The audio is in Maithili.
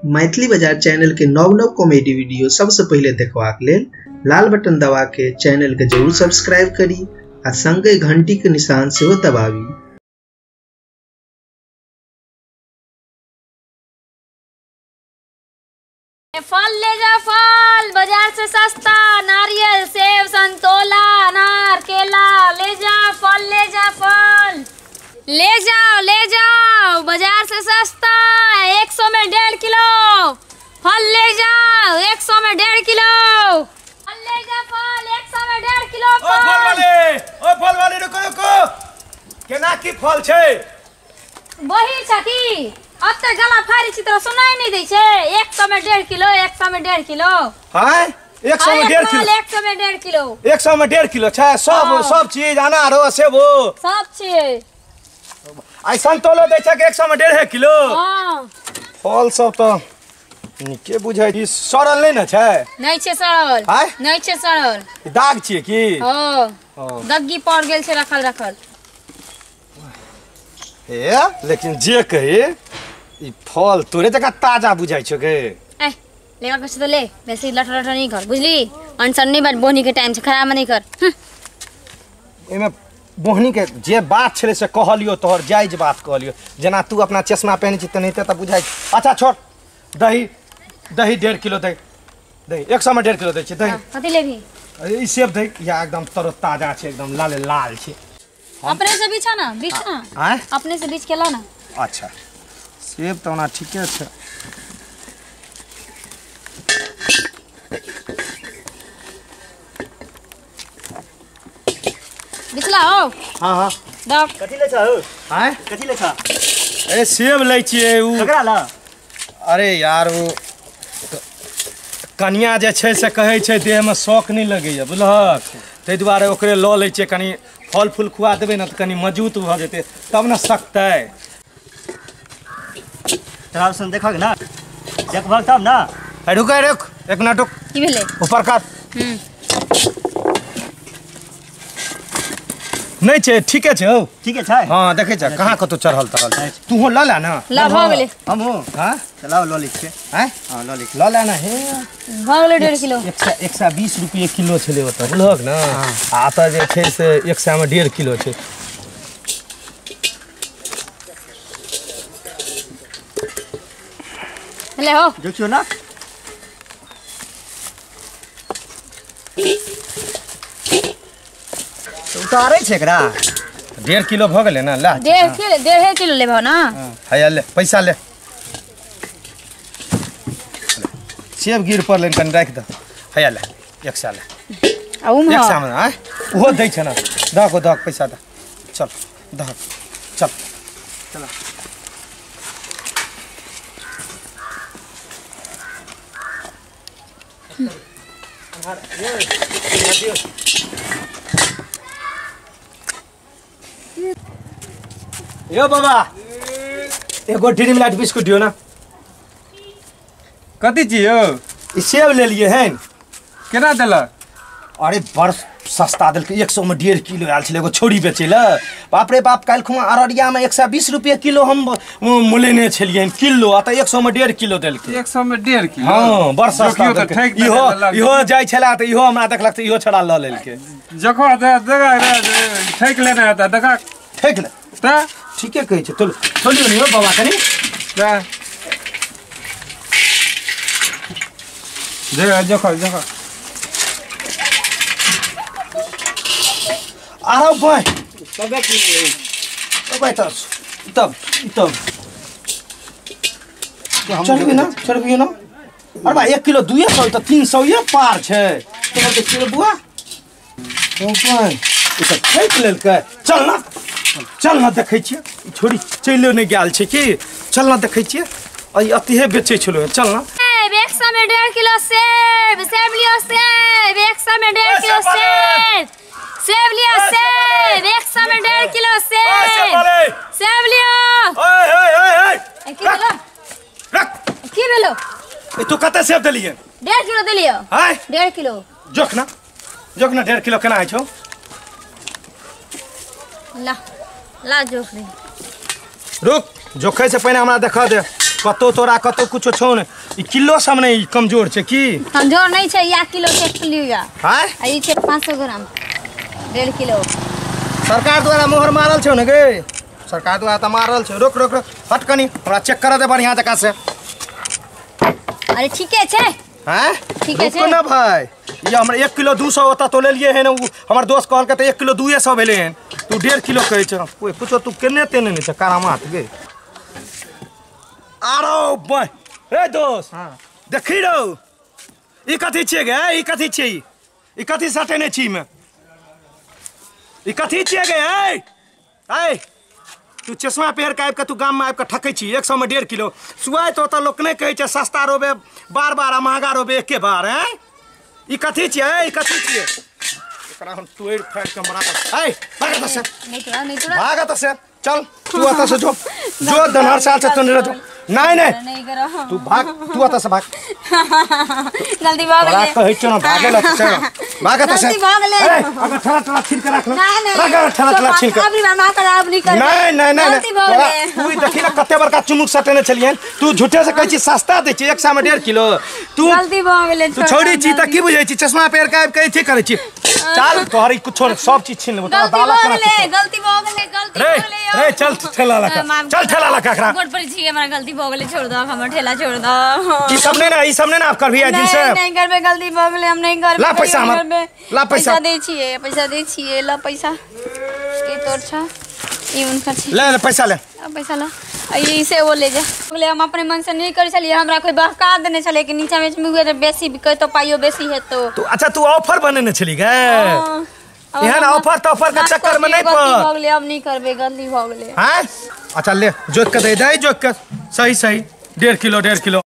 मैथिली बाजार चैनल के नव नव कॉमेडी वीडियो सबसे पहले देखबाक लेल लाल बटन दबा के चैनल के जरूर सब्सक्राइब करी आ संगे घंटी के निशान सेहो दबावी। फल ले जा फल बाजार से सस्ता, नारियल सेब संतोला अनार केला ले जा, फल ले जा, फल ले जाओ ले जाओ बाजार से सस्ता, 100 में 1.5 किलो फल ले जाओ, 100 में 1.5 किलो फल ले जा, फल 100 में 1.5 किलो। ओ फल वाले, ओ फल वाले रुको रुको, केना की फल छै? वही छकी अब त गला फाड़ी छी तोरा सुनाई नहीं दै छै। 100 में 1.5 किलो, 100 में 1.5 किलो। हां 100 में 1.5 किलो, 100 में 1.5 किलो, 100 में 1.5 किलो छै। सब सब चीज अनारो सेबो सब छै। आई संतोलो दै छै 100 में 1.5 किलो। हां फल सब त नीके बुझाइ ई सड़ल नै न छै? नै छै सड़ल, नै छै सड़ल। दाग छियै की? हां दग्गी पड़ गेल छै रखल रखल। ए लेकिन जे कही ई फल तोरे जकाँ ताजा बुझाइ छौ गे। ए लेवा के त ले, बेसी लठ लठ नहीं कर बुझली, अनसन नहीं बात, बोहनी के टाइम से खराब नहीं कर। एमे बोहनी के जे बात छले से कहलियो, तोहर जायज बात कहलियो, जेना तू अपना चश्मा पहने छी तेनाहिते त बुझाइ। अच्छा छोड़, दही दही 1.5 किलो दही, दही 100 में 1.5 किलो दै छी दही। कथी लेबही? ई सेब दही, या एकदम तरोताजा छै, एकदम लाल लाल छै। अपने से बीछा ना, बीछ ना, अपने से बीछ के ला ना। अच्छा सेब त ओना ठीके छै। बिछला हो? हां हां दब। कथी ले छ हो? हां कथी ले छ? ए सेब लै छियै उ। ककरा ला? अरे यार उ कनिया जे छै से कहै छै देह में शौक नहीं लगैया बुझलहक, ताहि दुआरे ओकरे लऽ लै छियै। कनि फल फूल खुआ देबै ने तऽ कनि मजबूत भऽ जेतै तब ने सकतै। तोरा सुन देखक ना, देखबहक तब ना। रुक रुक एक मिनट रुक, की भेलै? ऊपर कर। नहीं छै, ठीके छै हौ, ठीके छै। हां देखै छ कहाँ कतौ चढ़ल तरल। तूहो लऽ ले ना। ल भऽ गेलै। हमहूँ हां चलाओ लऽ लै छियै। हैं हां लऽ लै छियै, लऽ ले ना। हे भऽ गेलै 1.5 किलो। 120 रुपये किलो छलै ओतऽ बुझलहक ने, आ एतऽ जे छै से 100 में 1.5 किलो छै। ले हो देखियो ना, उतारै छै एकरा। 1.5 किलो भऽ गेलै ने? ला 1.5 किलो, 1.5 किलो लेबहो ना? हैया ले पैसा ले। सेब गिर पड़लै कनि राखि दह। हैया ले 100 ले। आ उम्हर 100 में आँय ओहो दै छै ने। दहक दहक पैसा दह, चल दहक, चल चल। यो बाबा एगो ड्रीम लाइट बिस्कुट दियो ना। कथी छी यौ? ई सेब लेलिए हन। केना देलक? अरे बड़ सस्ता देलकै, 100 में 1.5 किलो आयल छलै एगो छोरी बेचै लए। बाप रे बाप, काल्हि खुमा अररिया में 120 रुपये किलो हम मोलेने छलियै किलो, आ तऽ 100 में 1.5 किलो देलकै। 100 में 1.5 किलो? हाँ बड़ सस्ता देलकै। इहो इहो जाइ छलै तऽ इहो हमरा देखलक तऽ इहो छोड़ा लऽ लेलकै। जखो ठकि लेने हेतै, देखा ठकि ले तऽ ठीके कहै छै। चलू चलियौ ने यौ बाबा कनि। देखो देखो आरो भाई तबे तब तब तब चढ़बी ना, चढ़बी ना। अरे भाई 1 किलो 200 तऽ 300 ये पार छै। तोहर के किलो बुआ ओ भाई ई तऽ ठकि लेलकै। चल ना चल ना, देखै छियै छोरी चलियो नहि गेल छै की। चल ना देखै छियै, अइ अतिहे बेचै छलै। चल ना। 100 में 1.5 किलो सेब, सेब लियो सेब, 100 में 1.5 किलो सेब, सेब लियो सेब, 100 में 1.5 किलो सेब, सेब लियो। ओए ओए ओए ओए की भेलो? रख। की भेलो? ए तू कते सेब देलिए? 1.5 किलो देलियो। हां 1.5 किलो। जोख ना, जोख ना 1.5 किलो केना होइ छौ? ला ला जोख दे। रुक, जोखै से पहिने हमरा देखा दे। कतो तोरा कतो कुछो छौ ने ई किलो सब ने कमजोर छै की कमजोर नहीं छै या किलो चेक लिया हां आ ई छै 500 ग्राम 1.5 किलो सरकार द्वारा मोहर मारल छौ ने गे सरकार द्वारा त मारल छै रोक रोक रोक हट कनी हमरा चेक कर दे बढ़िया जका से अरे ठीके छै हैं ठीके छै ना भाई ये हमरा 1 किलो 200 ओता तो लेलिए है ने हमर दोस्त कहल के त 1 किलो 200 भेले हन तू 1.5 किलो कहै छ कोई कुछो तू केने तेने नै छ करामात गे आरो बय ए दोस्त हां देखी रौ ई कथी छियै गे ई कथी छियै ई कथी सटेने छी में ई कथी छियै गे ए ए तू चश्मा पहिर के आबि के तू गाम में आबि के ठकै छी 100 में 1.5 किलो सुआइ तो ओतऽ लोक नहि कहै छै सस्ता रोबे बार बार आ महगा रोबे एके बार हैं ई कथी छियै ई कथी छियै एकरा हम तोड़ि फाड़ि के बना ए भाग एतऽ से नहीं तोड़ा नहीं तोड़ा भाग एतऽ से चल तू एतऽ से जो जो दनहर साल से तू जो नहीं नहीं नहीं करो तू भाग तू एतऽ से भाग जल्दी भाग ले कहै छियौ ना भागे ल से भाग एतऽ से जल्दी भाग ले ए अगर ठेला ठेला छीन के राख ले नहीं राख ठेला ठेला छीन के अबरी मामा कर अब नहीं कर नहीं नहीं नहीं गलती भऽ गेलै तू देखी ना कते बड़का चुमुक सटेने छलियन तू झूठे से कहै छी सस्ता दै छी 100 में 1.5 किलो तू गलती भऽ गेलै तू छोड़ी छी त की बुझै छी चश्मा पहिर के आबि के अथी करै छी चल तोहर ई कुछो सब चीज छीन लेबो तोरा दाला गलती भऽ गेलै गलती भऽ गेलै गलती रे भऽ गेलै रे चल ठेला लका चल ठेला लका एकरा गोड़ पर छी हमरा गलती भऽ गेलै छोड़ दो हमर ठेला छोड़ दो ई सब नहीं ना ई सब नहीं ना आप करबी दिन से नहीं करबे गलती भऽ गेलै हम नहीं करबे ला पैसा हमर ला पैसा दै छियै पैसा दै छियै ला पैसा ई तोर छ ई उनकर छै ले ले पैसा ले अब पैसा ला ई से वो ले जा बोले हम अपने मन से नहीं करै छलियै हमरा कोई बहका देने छलै कि नीचा में मुगे त बेसी बिकै तो पाइयो बेसी हेतो तू अच्छा तू ऑफर बनेने छली गे एहन ऑफर त ऑफर के चक्कर में नहीं गलती पड़ भऽ गेलै अब नहीं करबे गलती भऽ गेलै हैं अच्छा ले जोक के दे दे जोक के सही सही 1.5 किलो 1.5 किलो।